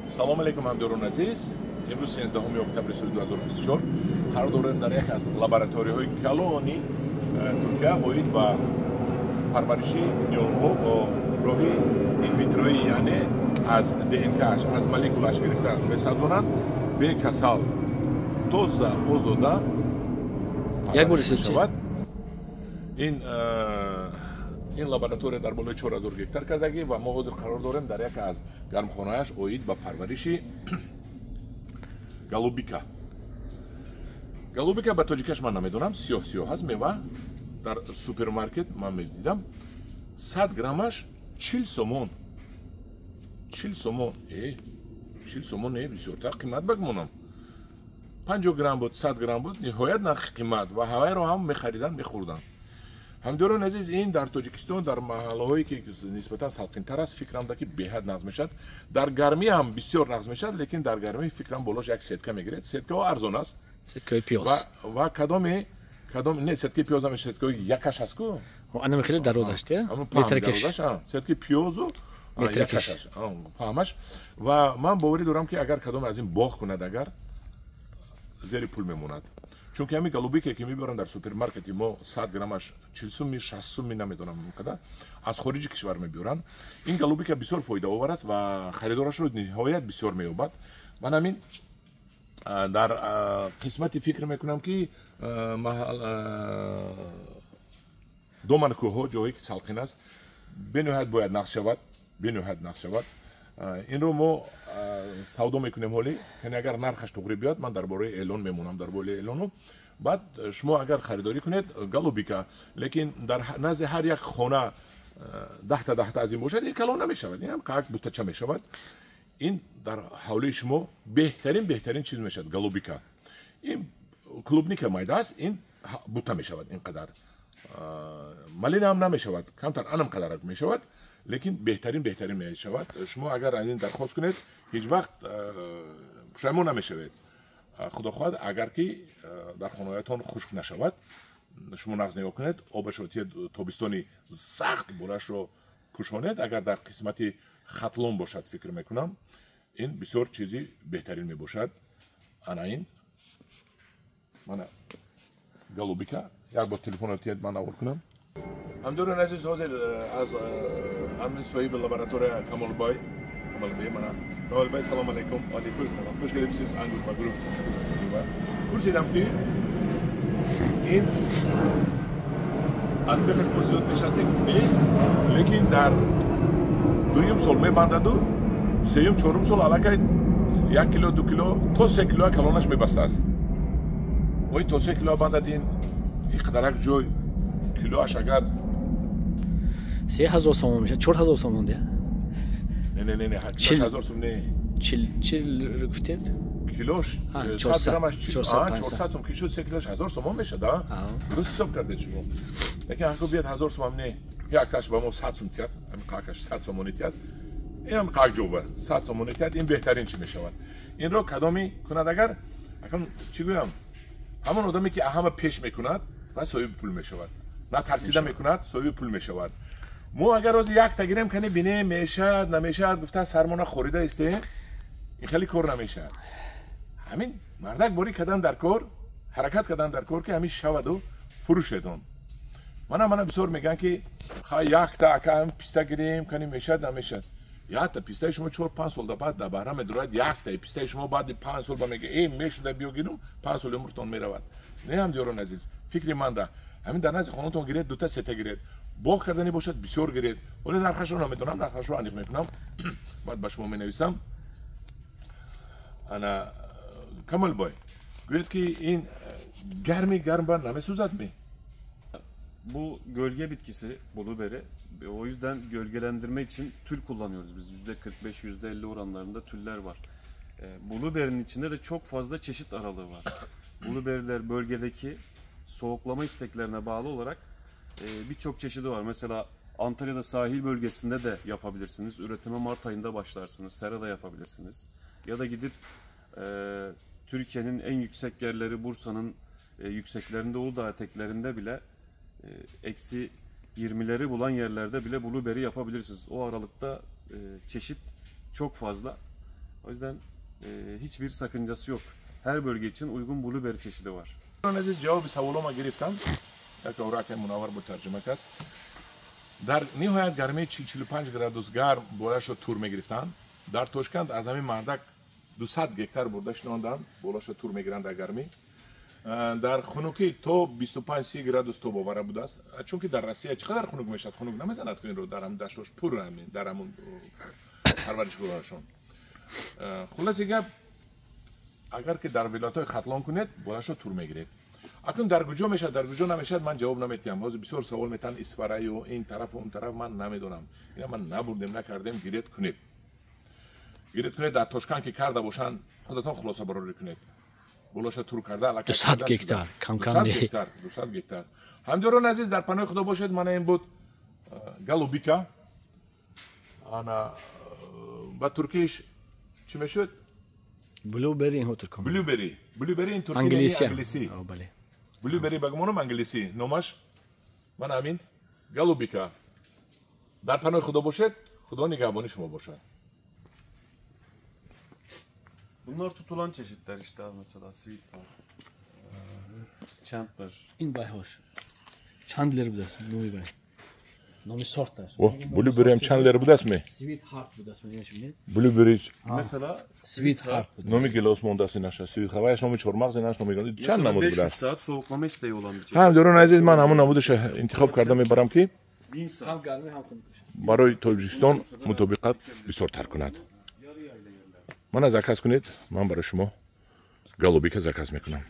Салом алейкум, ҳамдиёрони азиз. Имрӯз 13 октябри соли 2024 қарор дорем дар яке аз лабораторияҳои калони Туркия оид ба парвариши ниҳолҳо бо роҳи инвитроӣ, яъне аз ДНКаш, аз молекулаш гирифта месазонанд, бекасал, тоза, озода як бор шавад. Ин лаборатория дар болои 4000 гектар кардагӣ ва мо ҳозир қарор дорем дар яке аз гармхонааш оид ба парвариши голубика. Голубика ба тоҷикаш ман намедонам, сиёҳ сиёҳ аст мева. Дар супермаркет ман медидам, 100 граммаш 40 сомон. 40 сомон, 40 сомон не, бисёртар қимат багмонам. 50 грамм буд, 100 грамм буд, ниҳоят нархи қимат ва ҳавайро ҳам мехаридан, мехӯрданд. Ҳамдиёрони азиз, ин дар Тоҷикистон, дар маҳаллаҳое ки нисбатан салқинтар аст, фикрам да ки беҳад нағз мешавад. Дар гармӣ ҳам бисёр нағз мешавад, лекин дар гармӣ фикрам болош як сетка мегиред. Сеткаҳо арзон аст. Сеткаи пиёз. Ва кадоме, кадом не, сеткаи пиёз ҳам, сеткаи якаш аст ку? Ана хеле дароз аст, метракаш. Сеткаи пиёзу якаш аст, паҳмаш. Ва ман боварӣ дорам ки агар кадоме аз ин боғ кунад, агар зери пул мемонад. Чунки ҳамин голубике ки мебаранд дар супермаркети мо 100 граммаш 40 сумми, 60 сумми, намедонам қадар, аз хориҷи кишвар мебиёранд. Ин голубика бисёр фоидаовар аст ва харидорашро ниҳоят бисёр меёбад. Ман ҳамин дар қисмати фикр мекунам ки доманкӯҳҳо, ҷое ки салқин аст, бениҳоят бояд нағз шавад, бениҳоят нағз шавад. Инро мо савдо мекунем ҳолӣ, яъне агар нархаш туғри биёд, ман дар бораи эълон мемонам, дар бораи эълону. Баъд шумо агар харидорӣ кунед голубика, лекин дар назди ҳар як хона даҳта даҳта аз ин бошад, ин калон намешавад, ин ҳам қак бутача мешавад. Ин дар ҳавлии шумо беҳтарин, беҳтарин чиз мешавад голубика. Ин клубника майда аст, ин бута мешавад ин қадар. Малина ҳам намешавад, камтар анам қадарак мешавад, лекин беҳтарин, беҳтарин мешавад. Шумо агар аз ин дархост кунед, ҳеҷ вақт пушаймон намешавед. Худо хоҳад, агар ки дар хонаҳоятон хушк нашавад, шумо нағз нигоҳ кунед, обашро тиед, тобистони сахт болашро пӯшонед. Агар дар қисмати Хатлон бошад, фикр мекунам, ин бисёр чизи беҳтарин мебошад. Ана ин мана голубика. Як бор телефонро тиед, ман навор кунам. Ҳамдиёрони азиз, ҳозир аз ҳамин соҳиби лаборатория Камолбай, Камолбай, мана Камолбай, салом алейкум. Алейкум салом. Хуш келибсиз Ангур ба гурӯҳ. Пурсидам ки ин аз бехаш боз зиёд мешавад, мегуфт не, лекин дар дуюм сол мебандаду сеюм, чорум сол аллакай 1 кило, 2 кило то 3 кило калонаш мебастааст. Ой, то 3 кило бандад, ин иқадарак ҷой килоаш агар 3000 сомон мешавад, 4000 сомон де? Не, не, не, не, 4000 сом не. Чил гуфтед? Килош 100 граммаш 400 сом, ки шуд 3 килош 1000 сомон мешавад, а? Дуруст ҳисоб кардед шумо. Лекин ҳако биёд 1000 сом не. Якташ ба мо 100 сом тиҳад, ҳамин қакаш 100 сомонӣ тиҳад. Ин ҳам қак ҷоба 100 сомонӣ тиҳад, ин беҳтарин чӣ мешавад. Инро кадоми кунад агар, акун чӣ гӯям? Ҳамон одаме ки ҳама пеш мекунад ва соҳиби пул мешавад. На тарсида мекунад, соҳиби пул мешавад. Мо агар ҳозир якта гирем, кани бинем, мешавад, намешавад, гуфта сармона хорида истем, ин хеле кор намешавад. Ҳамин мардак борӣ кардан дар кор, ҳаракат кардан дар кор, ки ҳамин шаваду фурӯшед он. Мана бисёр мегӯянд ки ха якта ака ҳам писта гирем, кани мешавад, намешавад. Якта пистаи шумо 4-5 сол баъд дар баҳра медурад, якта пистаи шумо баъди 5 сол ба мега, э мешуда биё гирум, 5 соли умртон меравад. Не, ҳамдиёрони азиз, фикри ман да ҳамин дар назди хонатон гиред, дута сета гиред. Боғ кардани бошад, бисёр гиред. Вале нархашро намедонам, нархашро аниқ мекунам, баъд ба шумо менависам. Ана Камолбой, гӯяд ки ин гарми гарм ба намесӯзад ми? Bu gölge bitkisi blueberry. O yüzden gölgelendirme için tül kullanıyoruz biz. %45, %50 oranlarında tüller var. Blueberry'nin içinde de çok fazla çeşit aralığı var. Blueberry'ler bölgedeki soğuklama isteklerine bağlı olarak birçok çeşidi var. Mesela Antalya'da sahil bölgesinde de yapabilirsiniz. Üretime Mart ayında başlarsınız. Serada yapabilirsiniz. Ya da gidip Türkiye'nin en yüksek yerleri Bursa'nın yükseklerinde, Uludağ eteklerinde bile eksi 20'leri bulan yerlerde bile blueberry yapabilirsiniz. O aralıkta çeşit çok fazla. O yüzden hiçbir sakıncası yok. Her bölge için uygun blueberry çeşidi var. Aziz ҷавоби саволома гирифтам. Як овраке Мунаввар бо тарҷума кард. Дар ниҳоят гармии 45 градус гарм болашо тур мегирифтанд. Дар Тошканд аз ҳамин мардак 200 гектар бурда шинонданд, болашо тур мегиранд дар гармӣ. Дар хунукӣ то 25-30 градус тобовара будааст. Чунки дар Россия чӣ қадар хунук мешавад, хунук намезанад ку инро дар ҳамин даштош пур ҳамин дар ҳамун парваришгоҳашон. Хулоси гап, агар ки дар вилоятҳои Хатлон кунед, болашо тур мегиред. Акнун дар куҷо мешавад, дар куҷо намешавад, ман ҷавоб наметиҳам. Ҳозир бисёр савол метаҳанд Исфараю ин тарафу он тараф, ман намедонам. Ина ман набурдем, накардем, гиред кунед. Гиред кунед, дар Тошканд ки карда бошанд, худатон хулоса барорӣ кунед. Болаша тур карда аллакай 200 гектар, кам-кам не. 200 гектар, 200 гектар. Ҳамдиёрон азиз, дар паноҳи Худо бошед. Мана ин буд голубика. Ана ба туркиш чӣ мешуд? Blueberry инҳо туркон. Blueberry. Blueberry ин турки, англисӣ. Англисӣ. Бале. Blueberry ба гумонам англисӣ номаш. Ман ҳамин голубика. Дар паноҳи Худо бошед, Худо нигаҳбони шумо бошад. Bunlar tutulan çeşitler işte abi, mesela Sweet Heart, Chandler. Ин байҳош Чандлер будааст номи бай. Номи сорташ. Blueberry ҳам Чандлер будааст ме? Sweet Heart будааст, мегӯяш. Blueberry. Mesela Sweet Heart буд. Номи гилос мондааст инаша. Sweet Heart номи чормағз, инаш номи чанд mesela намуд 500 будааст. Saat soğuklama isteği olan bir çeşit. Ҳамдиёрон азиз, ман ҳамон намудашо интихоб карда мебарам, ки 1000 saat. Ҳам гармӣ, ҳам хунук. Барои Тоҷикистон мутобиқат бисёртар кунад. Мана заказ кунед, ман барои шумо голубика заказ мекунам.